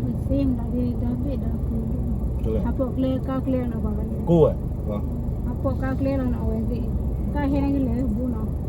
ဝဲသ့ၣ်မတၤဒ့ဒီဘ့ၣ်ဒီး အပိာ်ကျဲကါကျဲနီၤဘၣ်ဝဲ, ကိးဝဲ, အပိာ်ကါကျဲလီၤနီၤ အဝဲသ့ၣ်, တၢ်ဟဲန့ၣ်ကလဲၤဝဲဘူးနီၤ,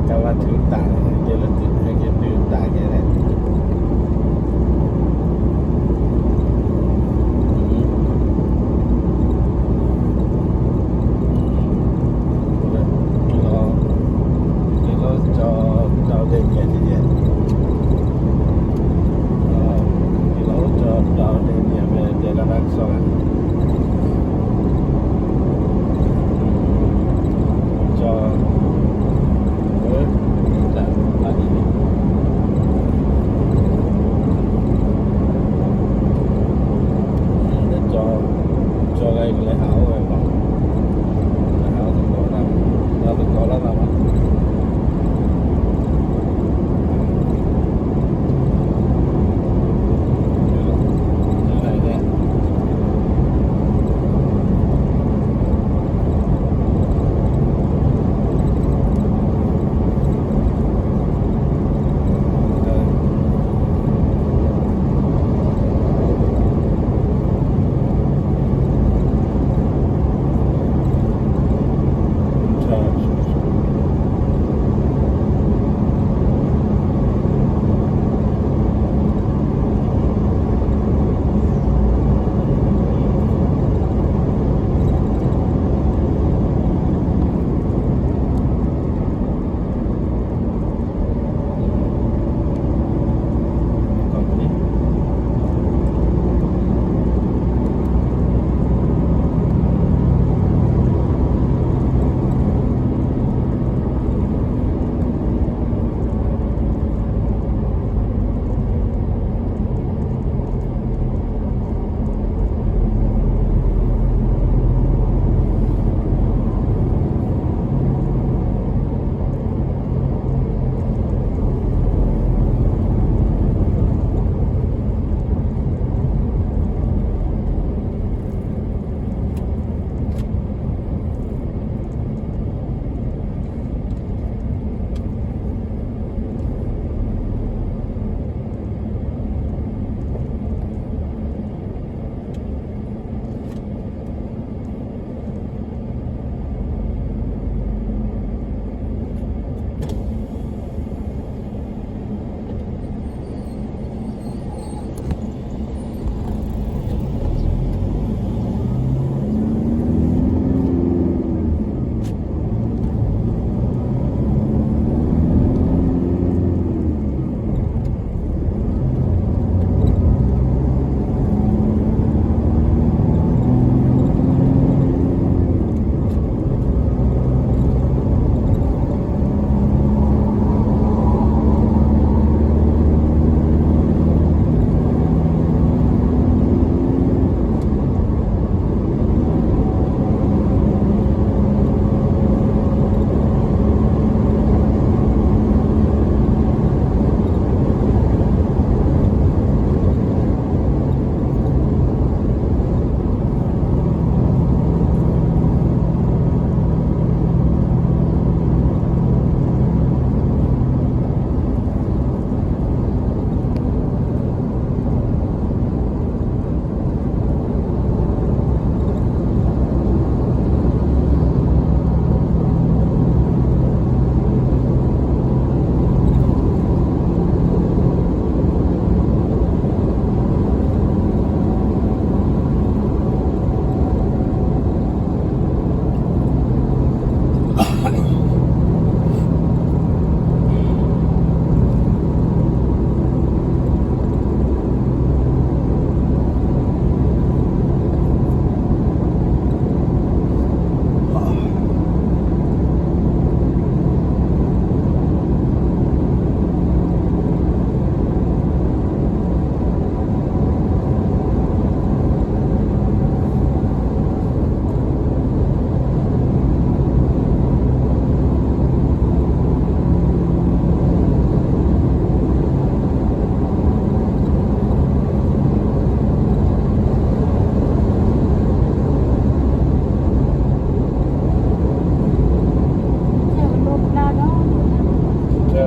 ကဘၣ်ထုတၢ်န့ၣ် ကဲလၢတုၤကဲတုၤတၢ်ကဲန့ၣ် လီၤ လီၤကၠီ ကၠီဒဲးညါကဲ လီၤကၠီ ကၠီဒဲးညါမ့ၢ်တဲလီၤတၢ်ကစီၣ် ကၠီ ဝဲ တၢ်ဖးဒ်န့ၣ်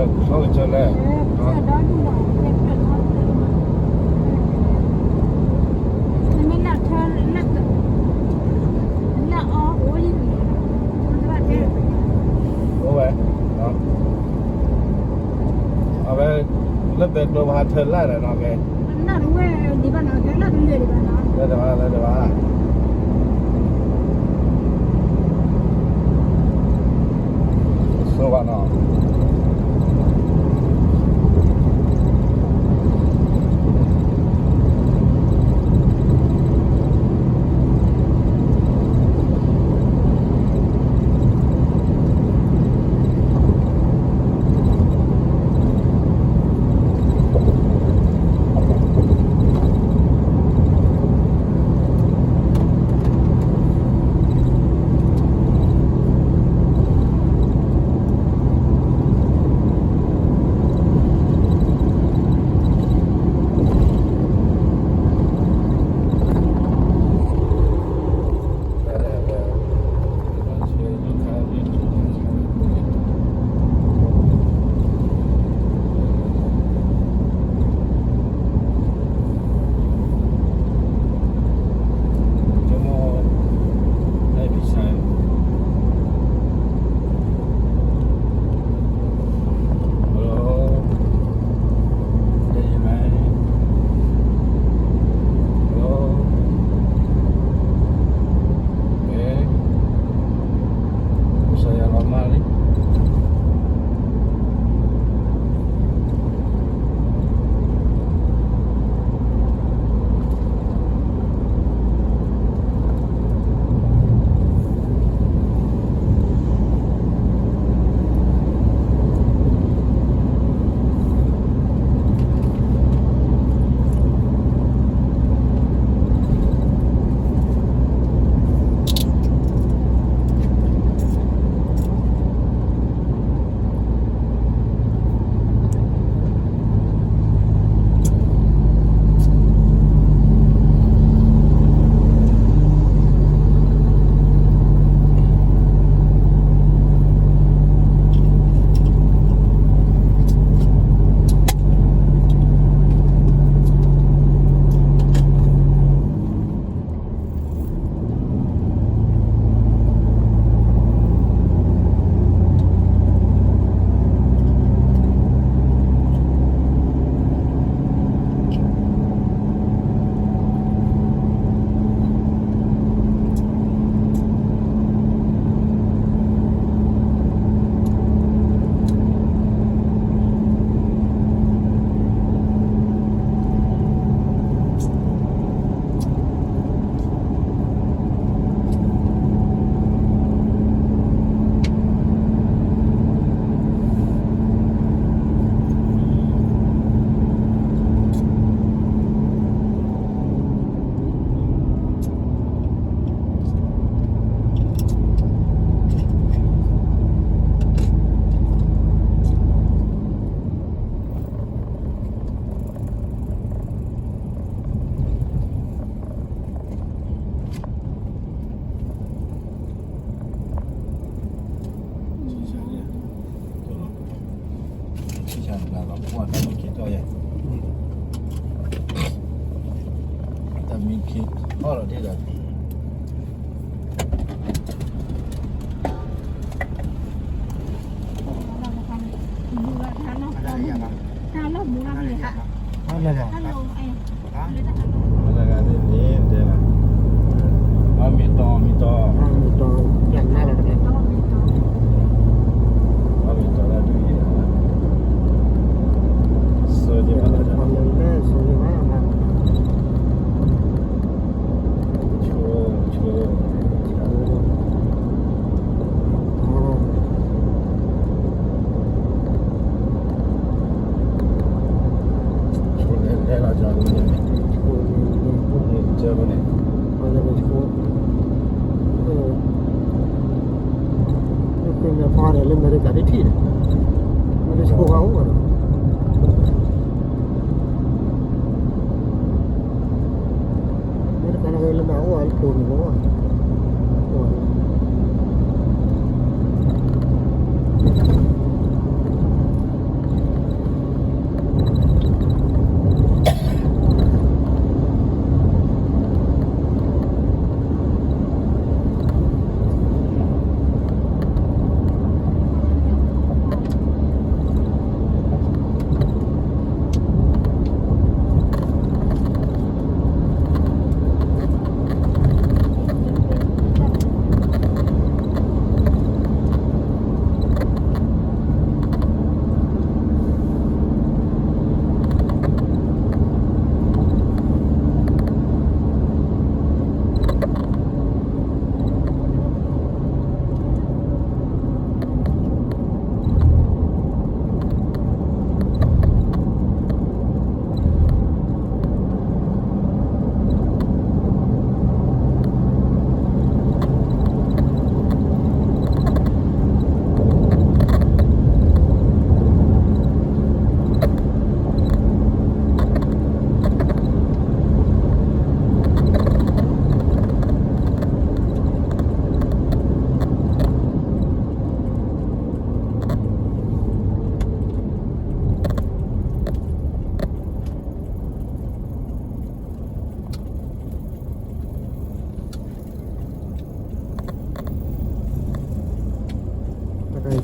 ဆီကဆၢလဲၣ်, အိၣ်ဝဲ, အဝဲ, လၢဘဲကျိဘၣ်ဟးထၢလၢ်ဒီးနီၤကဲ, လၢတဘၣ်လၢတဘၣ်, ဆိဘၣ်နီၤ.မ့ၢ်တီ မ့ၢ်တီ မ့ၢ်တီ လၢဒုးယံၤ ဆိကမိၣ် ဆိ ဆိ ဆိလဲၤလဲၤလီၤ ကၠီၤဒိၣ်န့ၣ် ကၠီၤဒိၣ်န့ၣ် မ့ၢ်ဖီန့ၣ် လၢအမဲရကၤတထံၣ်န့ၣ် မ့ၢ်တဆိဘၣ်အိၣ်ဘၣ်နီၤ မ့ၢ်တခါန့ၣ် လၢမၤအိၣ်အီၤလၢတိၤန့ၣ်ဘၣ် အိၣ်ဝဲ လၢ လၢ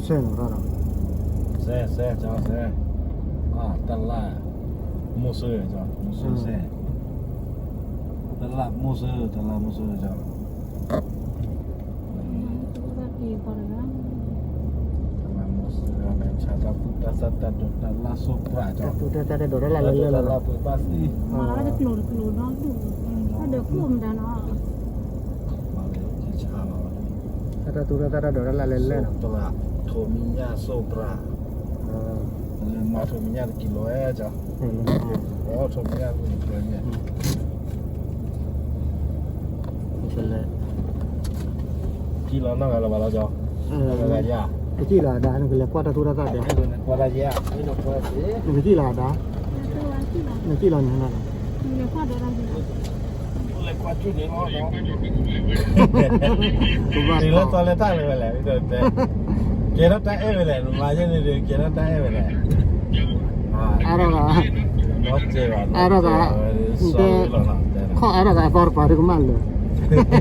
စဲနီၤ, စဲ စဲ ကၠီ စဲ, တလၢ် မိၢ်စၢ ကၠီ မိၢ်စၢ စဲ, တလၢ်မိၢ်စၢ တလၢ်မိၢ်စၢ ကၠီ, တလၢ်မိၢ်စၢ မ့ၢ်ဆါတၢ်သူၣ်တၢ်သၣ်တၢ်ဒိးတၢ်လၢ်စိၢ်ပြး ကၠီ, တၢ်သူၣ်တၢ်သၣ်တၢ်ဒိးတၢ်လၢ်လဲၣ်လဲၣ်နီၤ, မၤလၢတကျိၤတကျိၤဒီးဒူၣ်, တၢ်ဒိးကျိၤမတၤနီၤ, ဆါလီၤ တၢ်သူၣ်တၢ်သၣ်တၢ်ဒိးတၢ်လၢ်လဲၣ်လဲၣ်နီၤ, ထိးမံၤညၣ်စိၢ်ပြး, မၤထိးမံၤညၣ်တကံလိၤဝဲ ကၠီ, ထိးမံၤညၣ်တကံလိၤဝဲ, ကံလီၤနီၢ်ဂၤလၢၤဘၣ်လီၤ ကၠီ, ကစံၣ်လီၤအဒါ နကလဲၤကွၢ်တၢ်သူၣ်တၢ်သၣ်ဒီး, ကွၢ်တၢ်ယဲ, နကစံၣ်လီၤအဒါ, နစံၣ်လီၤန့ၣ်နီၤ, လဲၤကွၢ်ကၠူၣ်န့ၣ်လီၤ, တုၤလၢသီလဲၤတၢ်လၢၤဝဲလဲၣ်, ကဲထီၣ်တၢ်အဲၣ်ဝဲလဲၣ်, မၤယဲန့ၣ်ဒီး ကဲထီၣ်တၢ်အဲၣ်ဝဲလဲၣ်, အါထီၣ်ဂၤ, အါထီၣ်ဂၤ, ခီၣ်အါထီၣ်ဂၤအသီတပၤဒုကမၣ်လၢာ်, အိၣ်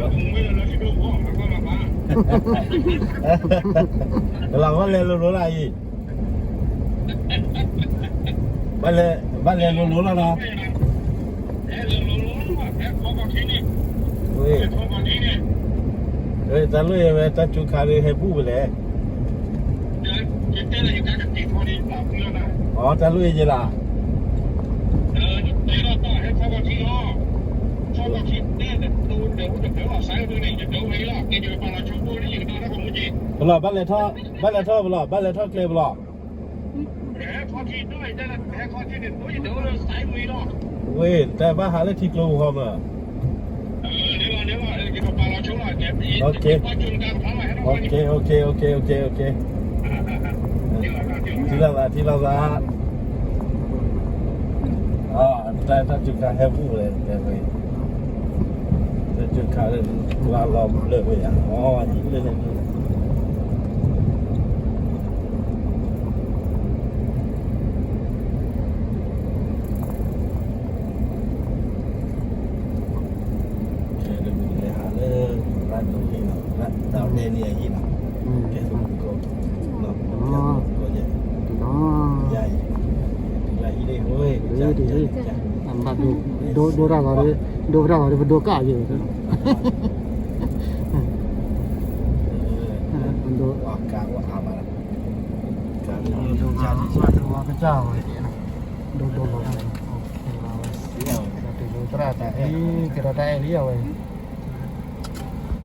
လံ အိၣ်လံ ဒီဒူၣ်ယၤအံၤ, လၢဘၣ်လဲၤလိၤလိၤလၢအံၤ, ဘၣ်လဲၤလိၤလိၤလၢနီၤ, ဝဲ, တၢ်လိၣ်ယဲဝဲ တၢ်စူၤခါဒုးဟဲဘူၣ်ဝဲလဲၣ်, အတၢ်လိၣ်ယဲယဲလီၤ ပလီၢ် ဘၣ်လဲၤထီၣ်, ဘၣ်လဲၤထီၣ်ပလီၢ်, ဘၣ်လဲၤထီၣ်ကျဲပလီၢ်, ဝဲ, တၢ်ဘၣ်ဟးလၢထံကျိပူၤဃီမး, ထံလီၤသး ထံလီၤသး, တၢ်စူၤခါဟဲဘူၣ်ဝဲလဲၣ်, တၢ်စူၤခါလၢ ကွၢ်လီၤဘျၢၣ်ဝဲယၤ, အီၤ ယံၤလၢန့ၣ် ကဲ ဒီးမ့ၢ်လဲၤဟးလၢ ရၢ်ဒိၣ်န့ၣ်လီၤ, ရၢ်ဒိၣ်န့ၣ်အံၤလီၤ, ကဲ သုးမုၢ်သကိး, ကဲ သုးမုၢ်သကိးယဲ, ယၤအံၤ, တုၤလၢဟံၣ်န့ၣ် ဟိ, ဘၣ်ဒိ, ဒိတၢ်ဂီၤ, ဒိတၢ်ဂီၤဒီး ပဒိကၣ်ယဲ, ဒိ, ကၢ်ဝဲအါမး, ကၢ်ဝဲကစၢ်ဝဲ, ဒိဒိလီၤ, ကဲ သရၣ်တၢ်အံၤ, ကဲထီၣ်တၢ်အဲၣ်လံအဝဲ